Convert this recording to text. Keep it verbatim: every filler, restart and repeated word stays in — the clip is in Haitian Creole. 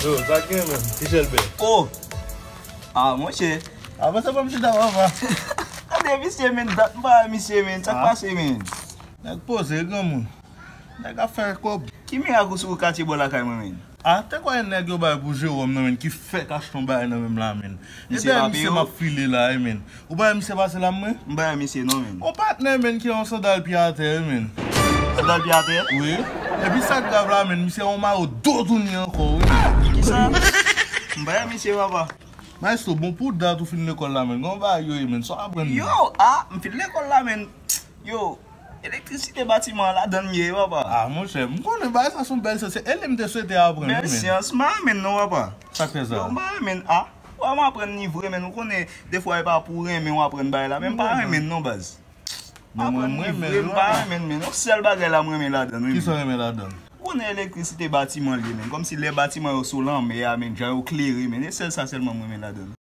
Yo, sa k gen menm, ti Chèlbè? Oh! Ah, monchè. Avanse pa m chita, papa. Gade misye, men, dat m pa wè misye, men. Sa k pase, men? Nèg poze, granmoun. Nèg ap fè kòb. Ki mirak ou sou katye bò lakay mwen, men? Ah, te kwè nèg yo bay pou Jewòm nan, men, ki fèk achte yon bagay nan men m la, men. Misye pa peye w? M ap file la, wi, men. Ou pa wè misye pase la, mwen? M pa wè misye non, men. On patnè, men, ki yon sandal pye atè, wi, men. Sandal pye atè? Wi. Epi sa k grav la, men, misye yon mayo dodouni ankò, wi, men. Kisa? M pa wè misye, papa. Maestro, bon, pou dat ou fin lekòl la, men, gon bagay yo ye, men, sa w aprann, men? Yo, ah, m fin lekòl la, men. Yo, elektrisite batiman an ladan l m ye, papa. Ah, monchè, m konnen bagay sa se yon bèl syans. Se li m te swete aprann, wi, men. Bèl syans, m pa renmen non, papa. Sa k fè sa? Yo, m pa renmen, ah. Wè, m aprann li vre, men. Ou konnen, defwa, e pa pou renmen w aprann bagay la, men m pa renmen non, baz. Aprann li vre, m pa renmen, men. Yon sèl bagay la m renmen ladan l, wi, men. Kisa w renmen ladan l? Ou konnen elektrisite batiman l ye, men. Kòmsi lè batiman yo sou lanmè a, men, jan yo klere, men. E sèl sa sèlman m renmen ladan l.